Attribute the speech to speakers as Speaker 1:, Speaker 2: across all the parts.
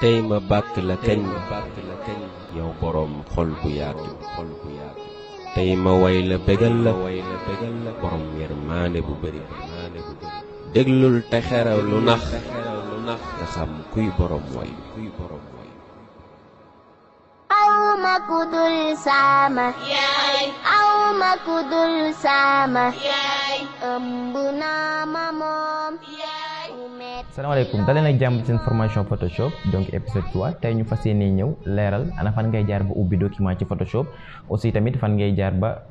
Speaker 1: tey ma bàkk la kañ yow boroom xol bu yaatu tey ma way la bégal la boroom yërmaande bu bari déglul te xeraw lu nax nga xam kuy boroom way
Speaker 2: awma kudul sama yaay awma kudul sama yaay ëmb naa ma moom yaay.
Speaker 3: Assalamualaikum, daleen ak jàmm ci formation Photoshop donc épisode 3 tay ñu fassiyene ñew léral ana fan ngay jaar ba ubbi document ci Photoshop aussi tamit fan ngay jaar ba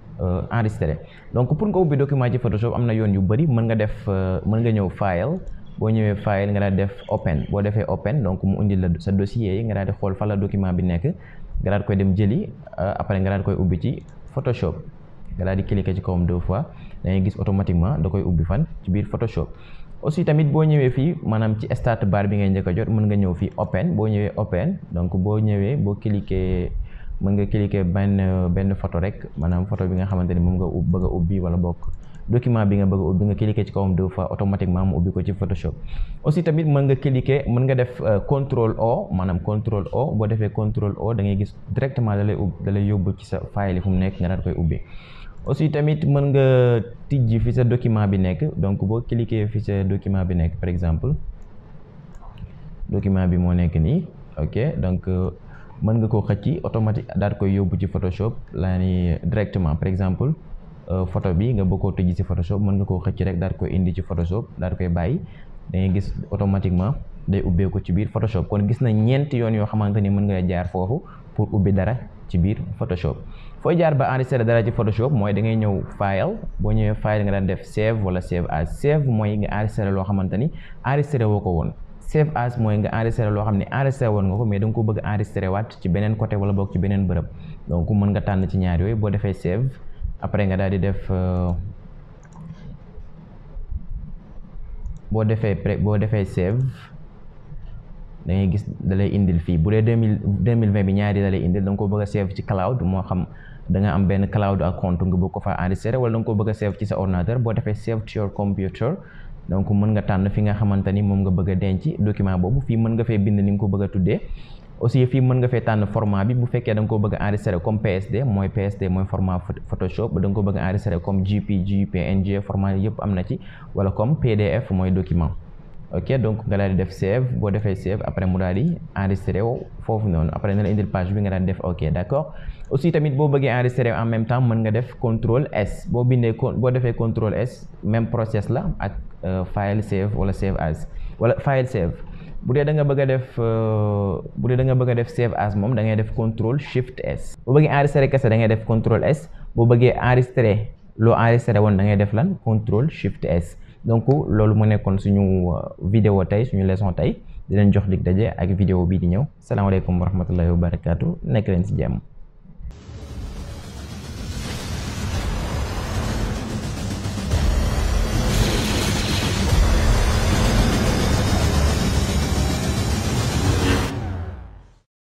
Speaker 3: enregistrer. Donc pour nga ubbi document ci Photoshop amna yoon yu bari mën nga def mën nga ñew file bo ñëwé file nga def open bo défé open donc mu indi la sa dossier yi nga dal di xol fa la document bi nekk nga dal koy dem jëli après nga dal koy ubbi ci Photoshop nga dal di cliquer ci kawam deux fois da ngay gis automatiquement da koy ubbi fan ci biir Photoshop. Aussi tamit bo ñëwé fi manam ci start bar bi ngay ñëk jot mën nga ñëw fi open bo ñëwé open donc bo ñëwé bo cliquer mën nga cliquer ben photo rek manam photo bi nga xamanteni mom nga bëgg ubbi wala bok document bi nga bëgg ubbi nga cliquer ci kawam deux fois automatiquement mu ubbi ko ci Photoshop. Aussi tamit mën nga cliquer mën nga def contrôle O manam contrôle O bo défé contrôle O da ngay gis directement da lay yobbu ci sa file fu mu nekk nga dal koy ubbi. Aussi tamit mën nga tijji fi sa document bi nekk donc bo cliquer fi sa document bi nekk par exemple document bi mo nekk ni OK donc mën nga ko xëcc automatique daal koy yobbu ci Photoshop la ni directement par exemple photo bi nga bëgg ko tijji ci Photoshop mën nga ko xëcc rek daal koy indi ci Photoshop daal koy bayyi da ngay gis automatiquement day ubbé ko ci biir Photoshop kon gis na ñent yoon yo xamanteni mën nga jaar fofu pour ubbi dara ci biir Photoshop. Foy jaar ba enregistrer dara ci Photoshop moy da ngay ñëw file bo ñëwé file nga daan def save wala save as. Save moy nga enregistrer lo xamanteni enregistrer woko won. Save as moy nga enregistrer lo xamni enregistrer won nga ko mais da nga ko bëgg enregistrer wat ci benen côté wala bok ci benen bërepp. Donc mën nga tan ci ñaar yoy bo défé save après nga daal di def bo défé save da ngay gis da lay indil fi bu dé 2020 bi ñaari da lay indil da nga ko bëgg save ci cloud mo xam da nga am ben cloud account nga bëgg ko fa enregistrer wala da nga ko bëgg save ci sa ordinateur bo défé save to your computer donc mën nga tan fi nga xamantani mom nga bëgg denc document bobu fi mën nga fay bind ni nga ko bëgg tuddé. Aussi fi mën nga fay tan format bi bu féké da nga ko bëgg enregistrer comme PSD moy format Photoshop da nga ko bëgg enregistrer comme JPG PNG format yépp amna ci wala comme PDF moy document. OK donc nga daal di def save bo défé save après mu daal di enregistrer fofu non après na la indil page bi nga daal di def OK d'accord. Aussi tamit bo bëggé enregistrer en même temps mën nga def contrôle S bo bindé bo défé contrôle S même process la ak file save wala save as wala file save. Bu dé da nga bëgg def save as mom da ngay def contrôle shift S. Bo bëggé enregistrer kessa da ngay def contrôle S bo bëggé enregistrer lo enregistrer won da ngay def lan contrôle shift S. Donc lolu mo nekkon suñu vidéo tay suñu leçon tay di len jox dig dajé ak vidéo bi di ñëw. Assalamu alaykum wa rahmatullahi wa barakatuh. Nek len ci jamm.